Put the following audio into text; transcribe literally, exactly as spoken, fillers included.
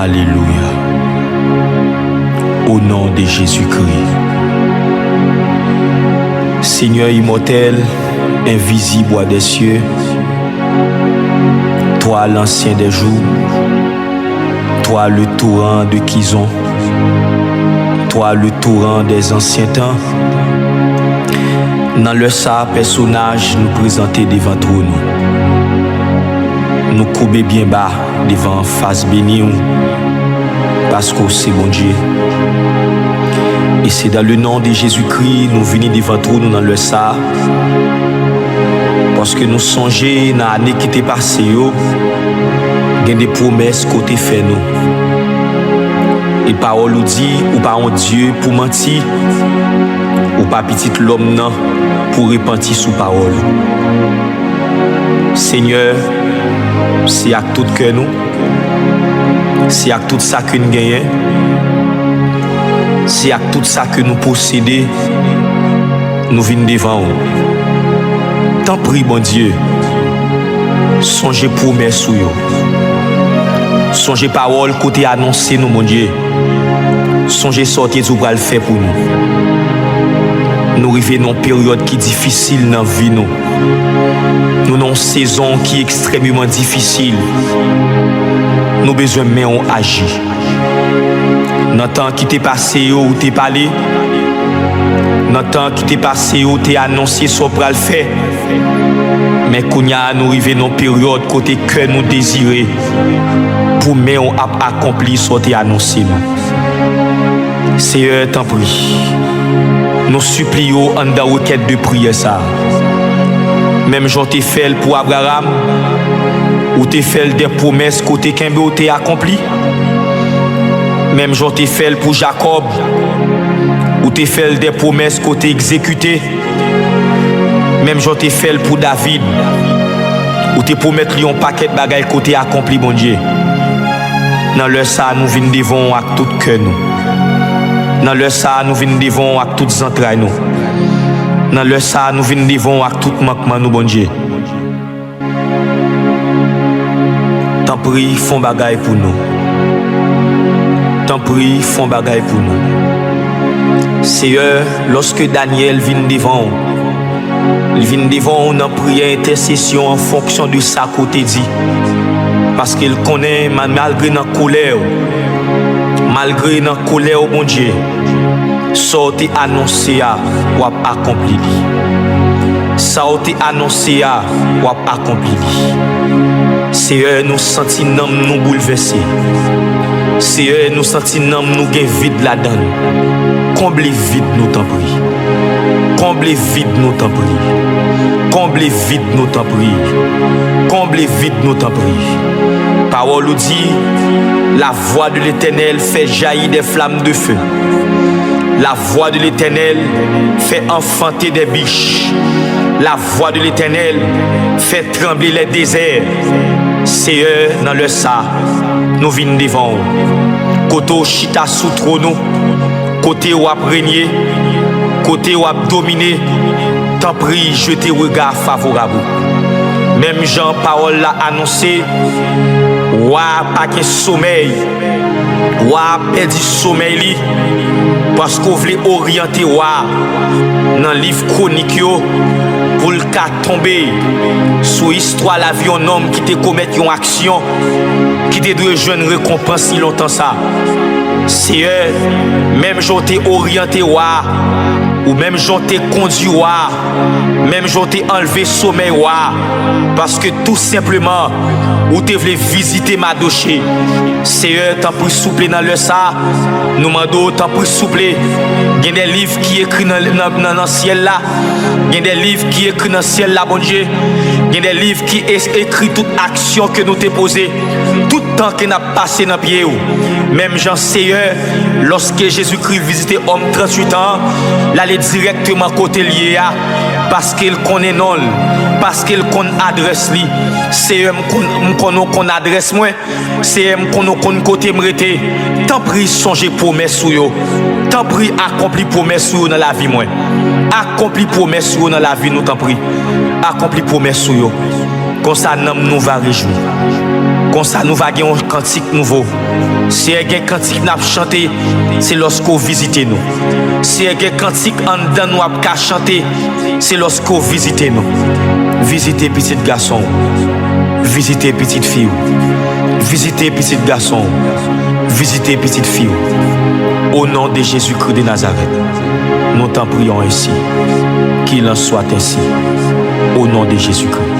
Alléluia. Au nom de Jésus-Christ. Seigneur immortel, invisible, roi des cieux, toi l'ancien des jours, toi le torrent de Kizon, toi le torrent des anciens temps, nan lè sa a, pèsonaj nou prezante devan twòn ou. Nou koube byen ba devan fas beni w, paske w se Bondye. E se dans le nom de Jésus-Christ nou vini devan twòn ou nan lè sa a, paske nou sonje nan ane ki te pase yo, gen de pwomès ke w te fè nou. E pawòl ou di, ou pa yon Dye pou manti, ou pa pitit lòm nan pou repanti sou pawòl. Senyè, se ak tout kè nou, se ak tout sa ke n genyen, se ak tout sa ke nou posede, nou vin devan w. Tanpri, Bondye, sonje pwomès ou yo. Sonje pawòl ke w te anonse nou, Bondye. Sonje sa w te di w pral fè pou nou. Nou rive nan yon peryòd ki difisil nan vi nou. Nou nan yon sezon ki ekstrèmeman difisil. Nou bezwen men w aji. Nan tan ki te pase yo, ou te pale. Nan tan ki te pase yo, ou te anonse sa w pral fè. Men kounye a, nou rive nan yon peryòd kote kè nou dezire pou men w ap akonpli sa w te anonse nou. Seyè, tanpri, nou sipliye w anndan rekèt de priyè sa a. Menm jan w te fè l pou Abraram, ou te fè l de pwomès ke w te kenbe, w te akonpli. Menm jan w te fè l pou Jakòb, ou te fè l de pwomès ke w te egzekite. Menm jan w te fè l pou David, ou te pwomèt li yon pakèt bagay ke w te akonpli, Bondye. Nan lè sa a, nou vin devan w ak tout kè nou. Nan lè sa a, nou vin devan w ak tout zantray nou. Nan lè sa a, nou vin devan w ak tout mankman nou, Bondye. Tanpri, fè yon bagay pou nou. Tanpri, fè yon bagay pou nou. Seyè, lòske Danyèl vin devan w, li vin devan w nan priyè entèsesyon an fonksyon de sa ke w te di. Paske l konnen, ma-, malgre nan kolè w, malgre nan kolè w, Bondye, sa w te anonse a, w ap akonpli li. Sa w te anonse a, w ap akonpli li. Seyè, nou santi nanm nou boulvèse. Seyè, nou santi nanm nou gen vid ladan l. Konble vid nou, tanpri. Konble vid nou, tanpri. Konble vid nou, tanpri. Konble vid nou, tanpri. Pawòl ou di, la voix de l'Éternel fait jaillir des flammes de feu. La voix de l'Éternel fait enfanter des biches. La voix de l'Éternel fait trembler les déserts. Seyè, nan lè sa, nou vin devan w. Kote w chita sou twòn ou, kote w ap renye, kote w ap domine, tanpri, jete rega favorab ou. Menm jan pawòl la anonse, wa a pa gen somèy. Wa a pèdi somèy li, paske w vle oryante wa a nan liv Kwonik yo pou l ka tonbe sou istwa lavi yon nonm ki te komèt yon aksyon ki te dwe jwenn rekonpans li lontan sa. Seyè, menm jan w te oryante wa a, ou menm jan w te kondui wa a, menm jan w te anlve somèy wa a, paske tou senpleman, ou te vle vizite Madoche. Seyè, tanpri souple nan lè sa a, nou mande w, tanpri souple, gen de liv ki ekri nan, nan, nan, nan syèl la, gen de liv ki ekri nan syèl la, Bondye, gen de liv ki es-, ekri tout aksyon ke nou te poze, tout tan ke n ap pase nan pye w. Menm jan, Seyè, lòske Jezikri vizite òm tranntuit an, l ale dirèkteman kote l ye a, paske l konnen non l, paske l konn adrès li. Seyè, m konn, m konnen w konn adrès mwen. Seyè, m konnen w konn kote m rete. Tanpri, sonje pwomès ou yo. Tanpri, akonpli pwomès ou yo nan lavi mwen. Akonpli pwomès ou yo nan lavi nou, tanpri. Akonpli pwomès ou yo. Konsa, nanm nou va rejwi. Konsa nou va gen yon kantik nouvo. Seyè, gen kantik n ap chante, se lòske w vizite nou. Seyè, gen kantik anndan nou ap ka chante, se lòske w vizite nou. Vizite pitit gason w. Vizite pitit fi w. Vizite pitit gason w. Vizite pitit fi w. O non de Jezikri de Nazarèt, nou t'en prions ainsi. Qu'il en soit ainsi. O non de Jezikri.